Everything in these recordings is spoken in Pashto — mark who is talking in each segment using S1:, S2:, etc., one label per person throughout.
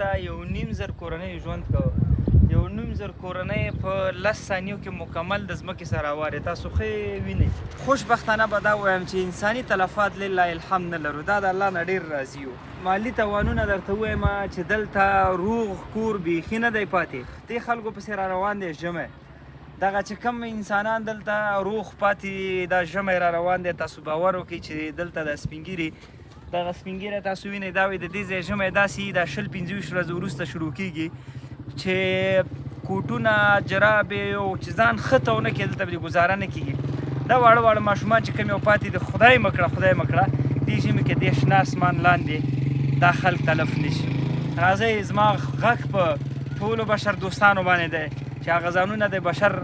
S1: دلته 1.5 زر کورنۍ ژوند کوه. 1.5 زر کورنۍ په 10 ثانیو کې مکمل د ځمکې سره اوارې. تاسو ښه وینئ. خوشبختانه به دا وایم چې انساني تلفات لله الحمد نه لرو. دا د الله نه ډیر راضي یو. مالي تاوانونه درته ووایم چې دلته روغ کور بیخي نه دی پاتې. دې خلکو پسې را روان دی ژمی. دغه چې کم انسانان دلته روغ پاتې دي، دا ژمی را روان دی. تاسو باور وکړئ چې دلته د سپینګیري دغه سپینګیری تاسو وینئ، دا وایي د دې ځای ژمی داسې دا 20 25 ورځې وروسته شروع کیږي چې کوټونه، جرابې او چې ځان ښه تاو نه کړي، دلته به ګزاره نه کیږي. دا واړه واړه ماشومان چې کوم یو پاتې دي، خدای مه کړه، خدای مه کړه، دې ژمي کې دې شنه اسمان لاندې دا خلک تلف نشي. راځئ، زما غږ په ټولو بشر دوستانو باندې دی چې هغه ځانونه د بشر،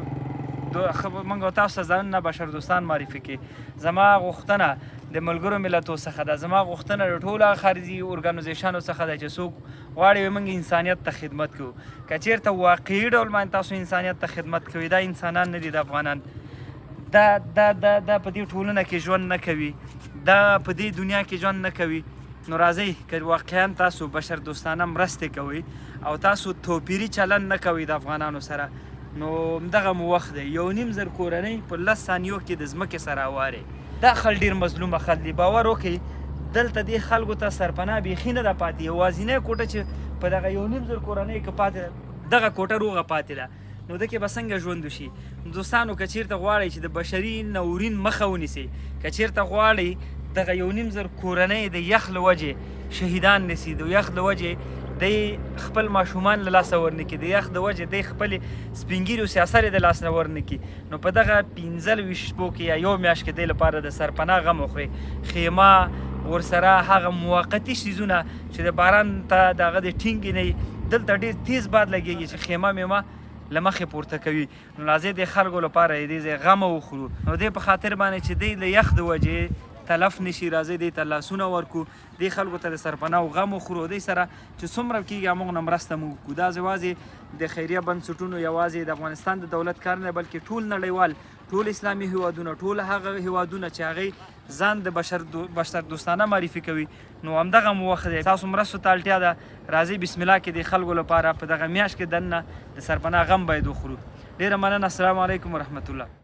S1: موږ او تاسو ځانونه بشر دوستان معرفي کړي. زما غوښتنه د ملګرو ملتو څخه ده، زما غوښتنه د ټولو هغه خارجي ارګانایزیشنو څخه ده چې څوک غواړي موږ انسانیت ته خدمت کوو. که چیرته واقعي ډول باندې تاسو انسانیت ته خدمت کوئ، دا انسانان نه دي، د افغانان دا دا دا دا په دې ټولنه کې ژوند نه کوي، دا په دې دنیا کې ژوند نه کوي. نو راځئ، که واقعا تاسو بشر دوستانه مرستې کوئ او تاسو توپیري چلند نه کوئ د افغانانو سره، نو دغه مو وخت دی. 1.5 زر کورنۍ په 10 ثانیو کې د ځمکې سره اوارې. دا خلک ډېر مظلومه خلک دي. باور وکړئ، دلته دې خلکو ته سرپناه بیخي نه ده پاتې. یوازینۍ کوټه چې په دغه 1.5 زر کورنۍ کې پاتې ده، دغه کوټه روغه پاتې ده، نو دکې به څنګه ژوند وشي؟ دوستانو، که چیرته غواړئ چې د بشري ناورین مخه ونیسئ، که چیرته غواړئ دغه 1.5 زر کورنۍ د یخ له وجې شهیدان نسی، د یخ له وجې دی خپل ماشومان له لاسه ورنکي، د یخ د وجې دی خپل سپینګیري او سیاسرې د لاس نه ورنکي، نو په دغه 25 شپو کې یا یو میاشت کې دی لپاره د سرپناه غم وخوري. خیمه ورسره هغه موقتي شیزونه چې د باران ته دغه د ټینګې نه، دلته ډیر تیز باد لګیږي چې خیمه میمه له مخې پورته کوي. نو راځئ، د خلکو لپاره دې ځای غم وخورو. نو دې په خاطر باندې چې دی له یخ د وجې تلف نشي، راځئ دې ته لاسونه ورکو، دې خلکو ته د سرپناه او غم وخورو. دې سره چې څومره کېږي موږ نه مرسته موږ وکړو. دا یوازې د خیریه بنسټونو، یوازې د افغانستان د دولت کار نه، بلکې ټول نړیوال، ټول اسلامي هیوادونه، ټول هغه هیوادونه چې هغوی ځان د بشر دوستانه معرفي کوي، نو همدغه مو وخت دی. تاسو مرستو ته اړتیا ده. راځئ، بسم الله کې د خلکو لپاره په دغه میاشت کې دننه د سرپناه غم باید وخورو. ډیره مننه. السلام علیکم ورحمت الله.